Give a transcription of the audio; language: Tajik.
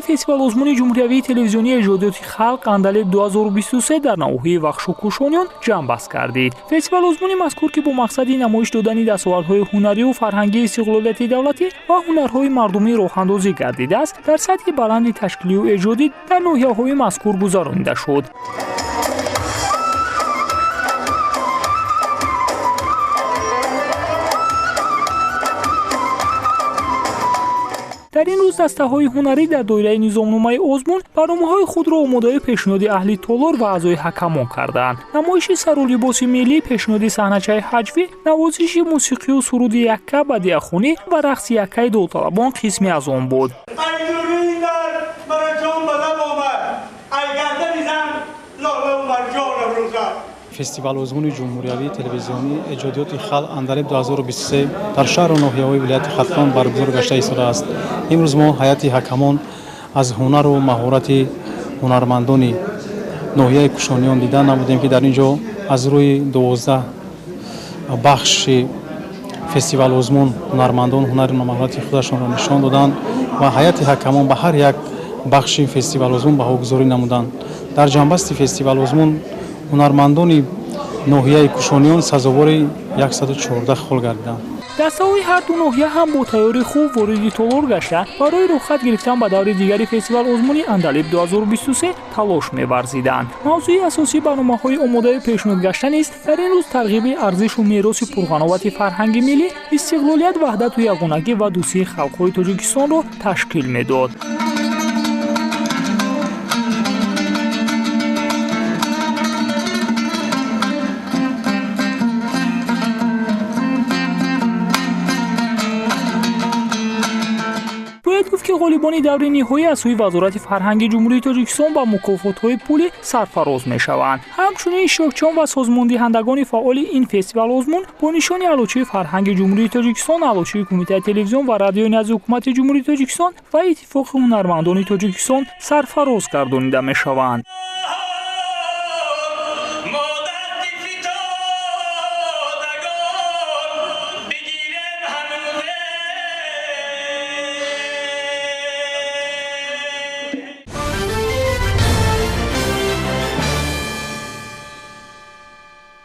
Фестивал-озмуни ҷумҳуриявии телевизионии эҷодиёти халқ «Андалеб 2023» дар навоҳии Вахшу Кушониён ҷамъбаст гардид. Фестивал-озмуни мазкур, ки бо мақсади намоиш додани дастовардҳои ҳунарию фарҳангии истиқлолияти давлатӣ ва ҳунарҳои мардумӣ роҳандозӣ гардидааст, дар сатҳи баланди ташкилию эҷодӣ дар ноҳияҳои мазкур гузаронида шуд. Дар ин рӯз дастаҳои ҳунарӣ дар доираи низомномаи озмун барномаҳои худро омодаи пешниҳоди аҳли толор ва аъзои ҳакамон карданд. Намоиши сару либоси миллӣ, пешниҳоди саҳначаи ҳаҷвӣ, навозиши мусиқию суруди якка, бадиахонӣ ва рақси яккаи довталабон қисме аз он буд. Фестивал-озмуни ҷумҳуриявии телевизионии эҷодиёти халқ «Андалеб 2023» дар шаҳру ноҳияҳои вилояти Хатлон баргузор гашта истодааст. Имрӯз мо ҳайати ҳакамон аз ҳунару маҳорати ҳунармандони ноҳияи Кушониён дида намудем, ки дар ин ҷо аз рӯи 12 бахши фестивал-озмун ҳунармандон ҳунару маҳорати худашонро нишон доданд ва ҳайати ҳакамон ба ҳар як бахши фестивал-озмун баҳогузорӣ намуданд. Дар ҷамъбасти фестивал-озмун ҳунармандони ноҳияи Кушониён сазовори 114 хол гардиданд. Дастаҳои ҳар ду ноҳия ҳам бо тайёрии хуб вориди толор гашта, барои рухсат гирифтан ба даври дигари фестивал-озмуни «Андалеб 2023» талош меварзиданд. Мавзӯи асосии барномаҳои омодаи пешниҳод гашта низ дар ин рӯз тарғиби арзишу мероси пурғановати фарҳанги миллӣ, истиқлолият, ваҳдату ягонагӣ ва дӯстии халқҳои Тоҷикистонро ташкил медод. Бояд гуфт, ки ғолибони даври ниҳоӣ аз сӯи Вазорати фарҳанги Ҷумҳурии Тоҷикистон ба мукофотҳои пулӣ сарфароз мешаванд. Ҳамчунин иштирокчиён ва созмондиҳандагони фаъоли ин фестивал-озмун бо нишони Аълочии фарҳанги Ҷумҳурии Тоҷикистон, Аълочии Кумитаи телевизион ва радиои назди Ҳукумати Ҷумҳурии Тоҷикистон ва Иттифоқи ҳунармандони Тоҷикистон сарфароз гардонида мешаванд.